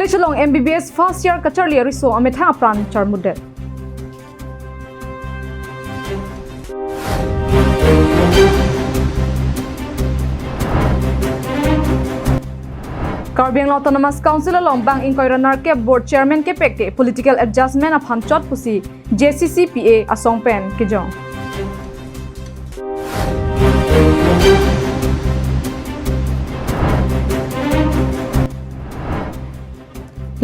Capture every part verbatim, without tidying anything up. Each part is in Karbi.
College along M B B S first year kacharli ariso amethang apran charmudet. Karbi Anglong Autonomous Council along bang ingkoi ra nerkep board chairman kepek ke political adjustment aphan chot pusi J C C P A asong pen kejong.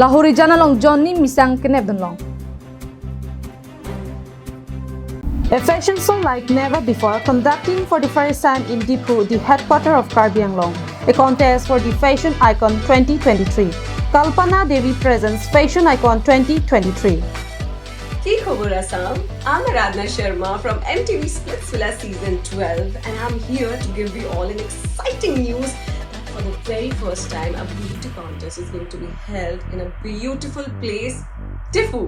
Lahorijan along Johnny Misang kenep dunlong. A fashion show like never before, conducting for the first time in Diphu, the headquarter of Karbi Anglong. A contest for the fashion icon twenty twenty-three. Kalpana Devi presents fashion icon twenty twenty-three. কি খবৰ Assam? I'm Aradhna Sharma from M T V Splitsvilla season twelve, and I'm here to give you all an exciting news that for the very first time, a beauty contest is going to be held in a beautiful place, Diphu.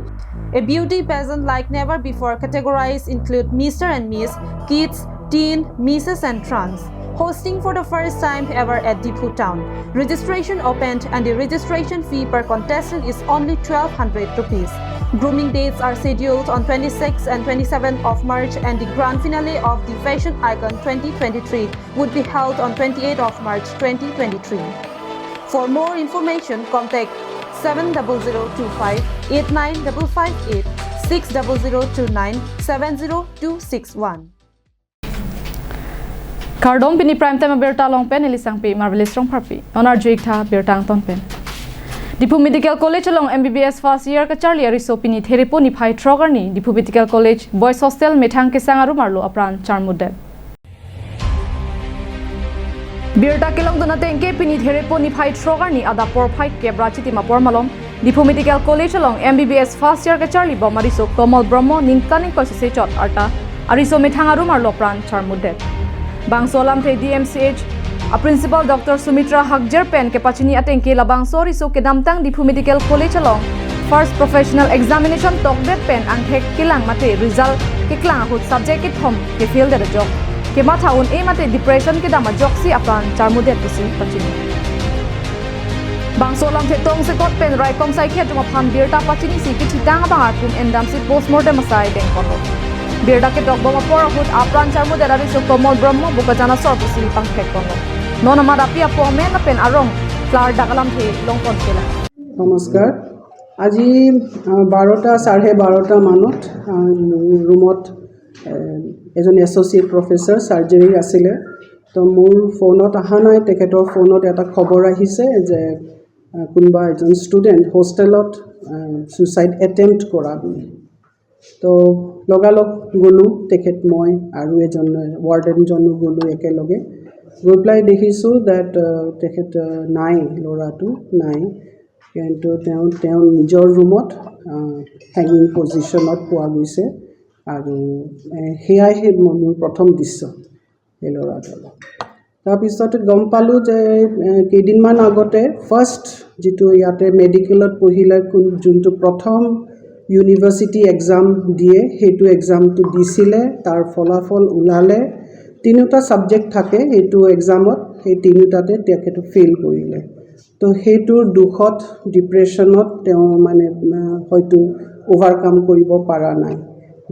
A beauty pageant like never before. Categories include Mister and Miss, Kids, Teen, Misses and Trans. Hosting for the first time ever at Diphu town. Registration opened and the registration fee per contestant is only twelve hundred rupees. Grooming dates are scheduled on twenty-sixth and twenty-seventh of March, and the grand finale of the Fashion Icon twenty twenty-three would be held on twenty-eighth of March twenty twenty-three. For more information, contact seven double zero two five eight nine double five eight, six double zero two nine seven zero two six one. Kardom, pini Prime Time abirta along pen neli Sangpi Marvelous Rongpharpi. Non arju-ik tha birta angton pen. Diphu Medical College along M B B S first year kacharli ariso pini Therepo niphai throk arni Diphu Medical College Boys Hostel methang kesang arum arlo apran charmudet. Birta kelongdun ateng ke pini Therepo niphai throk arni adap porphai kep ra chitim apor malom Diphu Medical College along M B B S first year kacharli bom ariso Komal Brahma ningkan ingkoi sose chot arta ariso methang arum arlo apran charmudet. Bangso alamthe D M C H a Principal Doctor Sumitra Hakjer pen kepachini ateng ke labangso ariso kedamtang Diphu Medical College along first professional examination tokdet pen angthek kelang mate result keklang ahut subject kethom ke-fail det ajok, kematha un-e mate depression kedam ajoksi apran charmudet pusi pachini. Bangso alamthe tongsekot pen raikom saikhi atum aphan birta pachinisi kethitang abang arpum endamsi postmortem asai dengponlo. Birta ketok bom apor ahut apran charmudet ariso Komal Brahma Bokajan asor pusi pangthekponlo. Non amat api apo amen lapen arong klardak alamthe longpon sela. নমস্কাৰ। আজি, আহ, বাৰটা, চাৰে বাৰটা মানত, আহ, মোৰ ৰুমত, আহ, এজন associate professor surgery আছিলে। তো মোৰ ফোনত অহা নাই, তেখেতৰ ফোনত এটা খবৰ আহিছে যে, আহ, কোনোবা এজন ষ্টুডেণ্ট হোষ্টেলত, আহ, ছুইচাইড এটেম্প্ট কৰা বুলি। তো লগালগ গ'লোঁ, তেখেত, মই আৰু এজন ৱাৰ্ডেনজনো গ'লোঁ একেলগে। গৈ পেলাই দেখিছোঁ ডেট, আহ, তেখেত, আহ, নাই, ল'ৰাটো নাই। কিন্তু তেওঁ, তেওঁ নিজৰ ৰুমত, আহ, হেংগিং পজিশ্যনত পোৱা গৈছে। আৰু, এ, সেয়াই সেই মোৰ, মোৰ প্ৰথম দৃশ্য সেই ল'ৰাজনৰ। তাৰপিছত গম পালোঁ যে, এ, কেইদিনমান আগতে ফাৰ্ষ্ট যিটো ইয়াতে মেডিকেলত পঢ়িলে, কোন, যোনটো প্ৰথম ইউনিভাৰ্চিটি এক্সাম দিয়ে, সেইটো এক্সামটো দিছিলে, তাৰ ফলাফল ওলালে। তিনিওটা ছাবজেক্ট থাকে সেইটো এক্সামত, সেই তিনিওটাতে তেখেতে ফেইল কৰিলে। তো সেইটোৰ দুখত, ডিপ্ৰেশ্যনত তেওঁ মানে, আহ, হয়তো অভাৰকাম কৰিব পৰা নাই।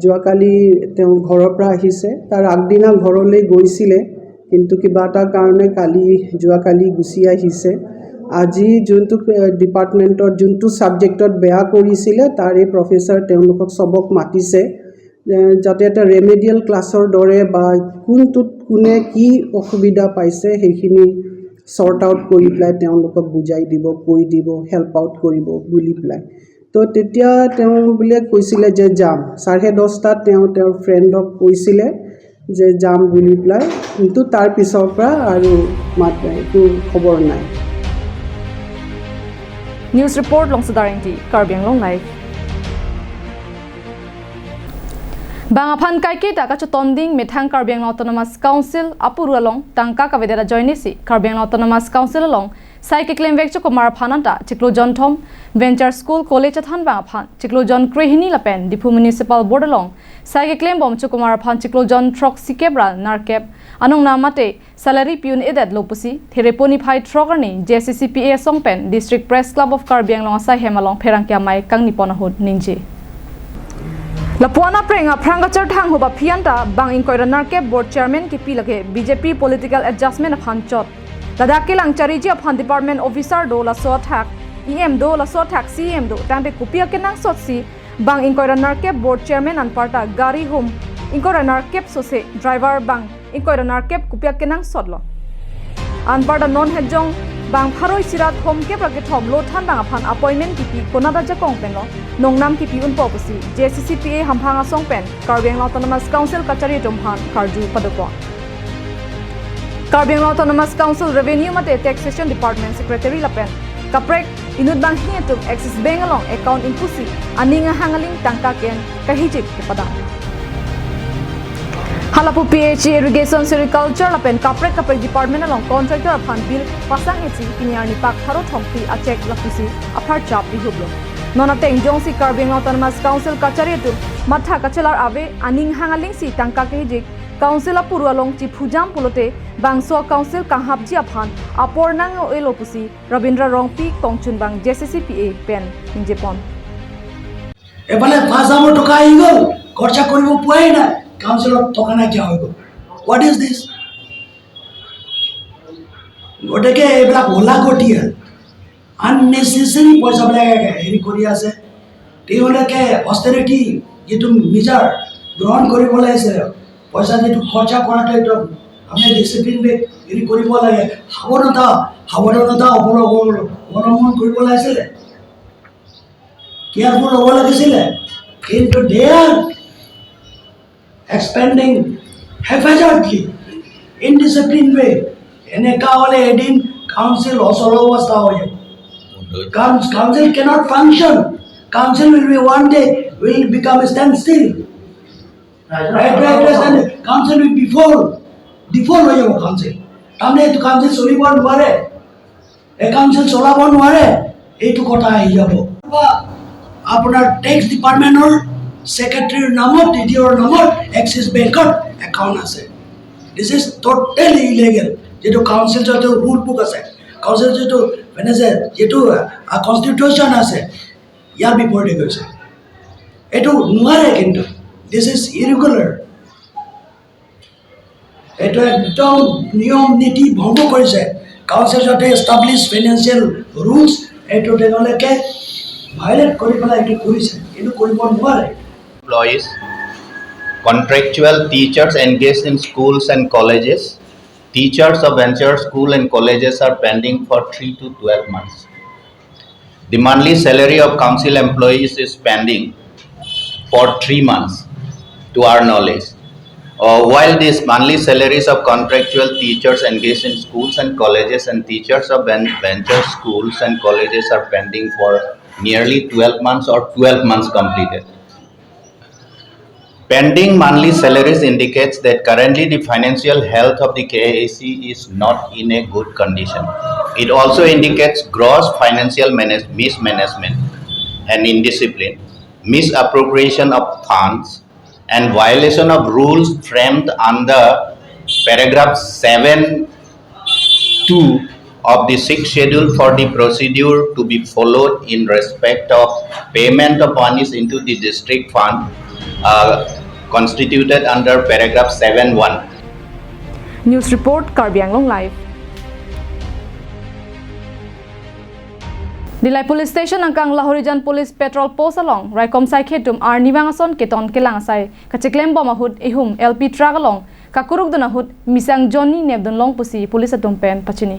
যোৱাকালি তেওঁ ঘৰৰ পৰা আহিছে, তাৰ আগদিনা ঘৰলৈ গৈছিলে, কিন্তু কিবা এটা কাৰণে কালি, যোৱাকালি গুচি আহিছে। আজি যোনটো, আহ, ডিপাৰ্টমেণ্টত, যোনটো ছাবজেক্টত বেয়া কৰিছিলে, তাৰে প্ৰফেচাৰ তেওঁলোকক চবক মাতিছে, এ, যাতে এটা ৰেমেডিয়েল ক্লাছৰ দৰে বা কোনটোত কোনে কি অসুবিধা পাইছে, সেইখিনি ছৰ্ট আউট কৰি পেলাই তেওঁলোকক বুজাই দিব, কৈ দিব, হেল্প আউট কৰিব বুলি পেলাই। তো তেতিয়া তেওঁ বোলে কৈছিলে যে যাম, চাৰে দহটাত তেওঁ তেওঁৰ ফ্ৰেণ্ডক কৈছিলে যে যাম বুলি পেলাই, কিন্তু তাৰ পিছৰ পৰা আৰু মাত নাই, একো খবৰ নাই। News report, Longsedar Engti, Karbi Anglong Live. Bang aphan kaiketa kachetonding methang Karbi Anglong Autonomous Council apuru along tangka kavedet ajoinesi Karbi Anglong Autonomous Council along Sai keklemvek chokomar aphan anta chiklo jonthom, Venture School College athanbang aphan chiklo jonkre hini lapen Diphu Municipal Board along sai keklembom chokomar aphan chiklo jonthroksi kep ra nerkep anong namate salary pi un-edetlo pusi Therepo niphai throk arni J C C P A asong pen District Press Club of Karbi Anglong asai hem along pherangke amei kangnipon ahut ningje. Lapuan apreng aphrang kacharthang hup aphi anta bang ingkoi ra nerkep Board Chairman kipi lake B J P political adjustment aphan chot. Ladak kelang chariji aphan department officer do, laso athak E M do, laso athak C E M do, tangte kopi akenangsot si bang ingkoi ra nerkep Board Chairman anparta gari hum ingkoi ra nerkep sose, driver bang ingkoi ra nerkep, kopi akenangsotlo? Anparta non hejong bang pharo isi ra thomkep ra kethom lo thanbang aphan appointment kipi konat ajakong penlo nongnam kipi unpo pusi J C C P A hamphang asong pen Karbi Anglong Autonomous Council kachari atum aphan karju padopon. Karbi Anglong Autonomous Council Revenue mate Taxation Department Secretary lapen kaprek inut banghi atum Axis Bank along account ingpusi aning ahang aling tangka ke-en kahijik kepadam. Halapu P H E, Irrigation, Sericulture lapen kaprek kaprek department along contractor aphan bill pasang-etsi pini arni pak pharo thomkre a cheque lapusi apharchap ihuplo. Non ateng jongsi Karbi Anglong Autonomous Council kachari atum matha kachelar ave, aning hang alingsi tangka kahijik, Council apuru along chiphujam pulote bangso Council kanghapji aphan apor nang-elo pusi Rabindra Rongpi kongchunbang J C C P A pen ningjepon. এফালে পাঁচ হাজাৰ টকা আহি গ'ল, খৰচা কৰিব পোৱাই নাই, কাউন্সিলত থকা নাইকিয়া হৈ গ'ল। What is this? গতিকে এইবিলাক ওলা গটিয়া, আননেচেচাৰী পইচাবিলাক হেৰি কৰি আছে। তেওঁলোকে অষ্টেৰিটি যিটো মেজাৰ গ্ৰহণ কৰিব লাগিছে, পইচা যিটো খৰচা কৰাটো একদম আমি ডিচিপ্লিন হেৰি কৰিব লাগে। সাৱধানতা, সাৱধানতা অৱলম্বন, অৱলম্বন কৰিব লাগিছিলে, কেয়াৰফুল হ'ব লাগিছিলে, কিন্তু they are expanding haphazardly, indisciplined way. এনেকা হ'লে এদিন কাউন্সিল অচল অৱস্থা হৈ যাব। Council cannot function. Council will be one day will become a standstill. Right, right, right, right. Council will default. Default হৈ যাব কাউন্সিল। তাৰমানে এইটো কাউন্সিল চলিব নোৱাৰে। এই কাউন্সিল চলাব নোৱাৰে, এইটো কথা আহি যাব। বা আপোনাৰ টেক্স ডিপাৰ্টমেণ্টৰ ছেক্ৰেটাৰীৰ নামত, ডি ডিঅ'ৰ নামত এক্সিছ বেংকত একাউণ্ট আছে। This is totally illegal। যিটো কাউন্সিল যিটো ৰুল বুক আছে, কাউন্সিল যিটো মানে যে যিটো কনষ্টিটিউশ্যন আছে, ইয়াৰ বিপৰীতে গৈছে। এইটো নোৱাৰে কিন্তু, this is irregular। এইটো একদম নিয়ম নীতি ভংগ কৰিছে। কাউন্সিল যাতে এষ্টাব্লিছ ফাইনেন্সিয়েল ৰুলছ এইটো তেওঁলোকে ভায়লেট কৰি পেলাই এইটো কৰিছে, এইটো কৰিব নোৱাৰে। Employees, contractual teachers engaged in schools and colleges, teachers of venture school and colleges are pending for three to twelve months. The monthly salary of council employees is pending for three months, to our knowledge. Uh, while these monthly salaries of contractual teachers engaged in schools and colleges and teachers of ven-, venture schools and colleges are pending for nearly twelve months or twelve months completed. Pending monthly salaries indicates that currently the financial health of the K A A C is not in a good condition. It also indicates gross financial manage-, mismanagement and indiscipline, misappropriation of funds, and violation of rules framed under paragraph seven two of the sixth schedule for the procedure to be followed in respect of payment of monies into the district fund, uh, constituted under paragraph seven one. News report, Karbi Anglong Live. Dillai Police Station angkang Lahorijan Police Patrol Post along raikom saikhi atum arnivang ason keton kelang asai kacheklembom ahut ihum L P truck along kakurukdun ahut Misang Johnny nepdunlong pusi police atum pen pachini.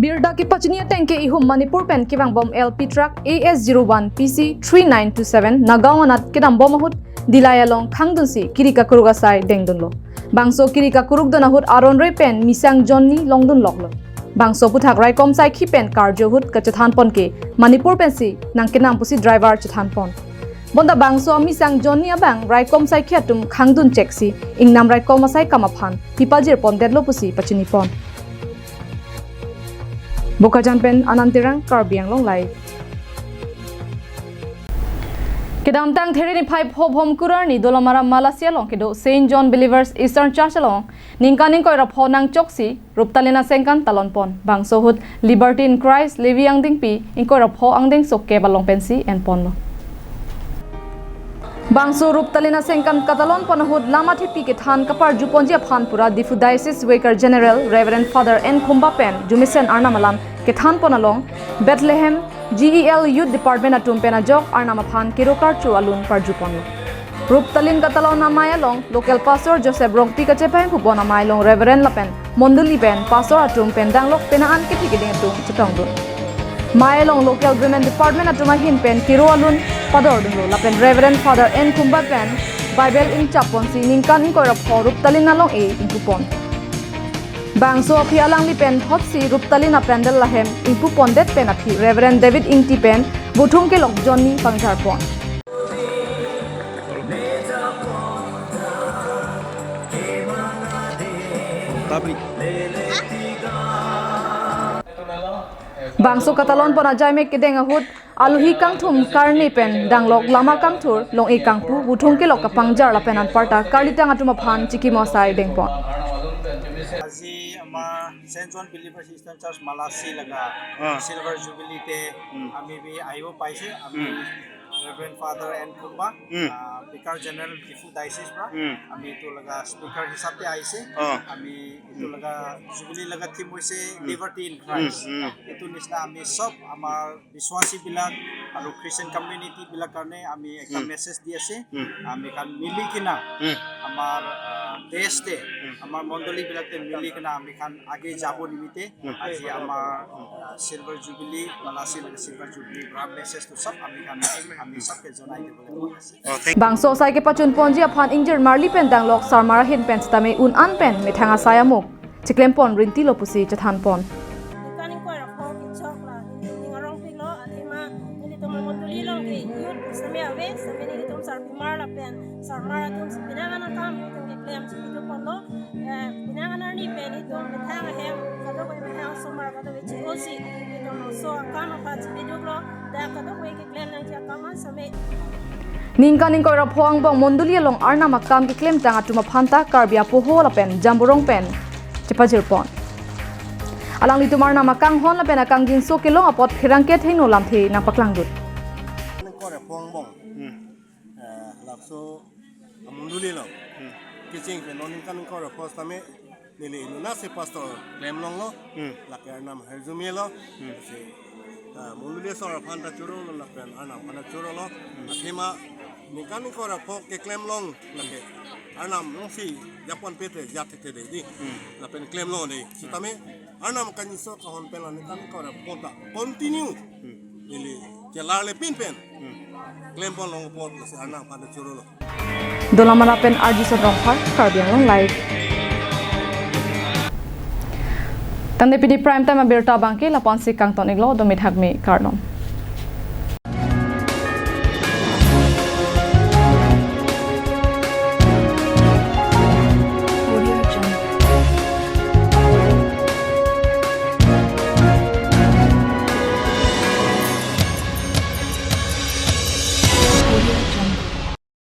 Birta kepachini ateng ke ihum Manipur pen kevangbom L P truck A S zero one P C three nine two seven Nagaon anat kedambom ahut Dillai along khangdunsi kiri kakuruk asai dengdunlo. Bangso kiri kakurukdun ahut aron re pen Misang Johnny longdunloklo. Bangso aphuthak raikom saikhi pen karju ahut kachethanpon ke Manipur pensi nangkenam pusi driver chethanpon. Bonta bangso Misang Johnny abang raikom saikhi atum khangdun cheksi ingnam raikom asai kam aphan pipajirpondetlo pusi pachinipon. Bokajan pen Anand Terang, Karbi Anglong Live. Kedamtang There niphai pho Bhomkur arni Dolamara Malasi along kedo Saint John Believers Eastern Church along ningkan ingkoi ra pho nangchoksi Ruptalin asengkan talon pon. Bangso ahut Liberty in Christ Levi Angdengpi ingkoi ra pho angdengso kep along pensi en ponlo. Bangso Ruptalin asengkan katalon pon ahut lam athepi kethan kaparju ponji aphan pura Diphu Diocese Vicar General Reverend Father N Khumba pen arjumesen Arnam alam kethan pon along Bethlehem G E L Youth Department atum pen ajok Arnam aphan kero karcho alun parju ponlo. Ruptalin katalon amei along local pastor Joseph Rongpi kachepahingphu pon amei along Reverend lapen mondoli pen pastor atum pen danglok penang an kethe keding atum chetongdun. Mei along local women department atum ahin pen kero alun padordunlo lapen Reverend Father N Khumba pen Bible ingchap ponsi ningkan ingkoi ra pho Ruptalin along-e ingpu pon. Bangso aphi alangli pen thotsi Ruptalin apandal lahem ingpu pondet pen aphi Reverend David Ingti pen Buthung Kelok Johnny pangjar pon. Bangso katalon pon ajaimek kedeng ahut alohi kangthum karne pen danglok lama kangthur long-e kangpu Buthung Kelok kapangjar lapen anparta karlitang atum aphan chikimo asai dengpon. আজি আমাৰ Saint John believers eastern search মালাচি লগা অ। চিলভাৰ জুবিলিতে উম। আমি বি আহিব পাইছে। আমি উম। Reverend father N কুম্বা, উম। আহ, ভিকাৰ জেনেৰেল ডিফু ডায়চিছ পৰা উম। আমি এইটো লগা স্পিকাৰ হিচাপে আহিছে। অ। আমি এইটো উম। লগা জুবিলি লগা থিম হৈছে উম। Liberty in um, Christ. উম। এইটো নিচিনা আমি চব আমাৰ বিশ্বাসীবিলাক আৰু খ্ৰীষ্টিয়ান কমিউনিটিবিলাক কাৰণে আমি এটা উম। মেছেজ দি আছে। উম। আমি খান মিলি কিনা উম। আমাৰ, আহ, দেশতে উম। আমাৰ মণ্ডলীবিলাকে মিলি কিনা আমি খান আগে যাব নিমিত্তে উম। আজি আমাৰ, আহ, চিলভাৰ জুবিলি, মালাচি চিলভাৰ জুবিলি পৰা মেছেজটো চব আমি খান আমি চবকে জনাই দিবলৈ মন আছে। Bangso asai kepachun ponji aphan ingjir marli pen danglok sarmar ahin pen sitame un an pen methang asai amuk chiklem pon rintilo pusi chethan pon. Ningkan ingkoi ra pho kechok la, neli ning arong pilo, athema nelitum amondoli along ke youth sitame ave, sitame nelitum sarpimar lapen sarmar atum si penang an akam nelitum keklem si nelitum ponlo, eh, penang an arni pen nelitum methang ahem, kadokave methang asomar, kadokave chiklo si nelitum laso akam aphan si biduklo, dak kadokave keklem nangji akam an sitame. Ningkan ingkoi ra pho angbong mondoli along Arnam akam keklemtang atum aphanta Karbi apoho lapen jamborong pen chepajir pon. Alanglitum Arnam akanghon lapen akangjinso kelong apot pherangke athengno lamthe nangpaklangdun. Ingkoi ra pho angbong. Hmm. Eh, laso amondoli along. Hmm. Kecheng pen non ningkan ingkoi ra pho sitame neli inut nasi pastor klem longlo. Hmm. Lake Arnam ahirjume lo. Hmm. Si, ah, mondoli asor aphanta chorolo lapen Arnam aphanta chorolo. Hmm. Athema ningkan ingkoi ra pho keklem long lake Arnam alongsi japon pete jat thekte dei. Hmm. Lapen klem long dei. Sitame Arnam akangjinso kahon pen la ningkan ingkoi ra pho ta continue. Hmm. Neli chelarle pinpen. Hmm. Klem pon long apot lasi Arnam aphanta chorolo. Dolamara pen R G Sodrongphar, Karbi Anglong Live. Tangte pini prime time abirta abangke lapu-ansi kangton-iklo, dome thakme kardom.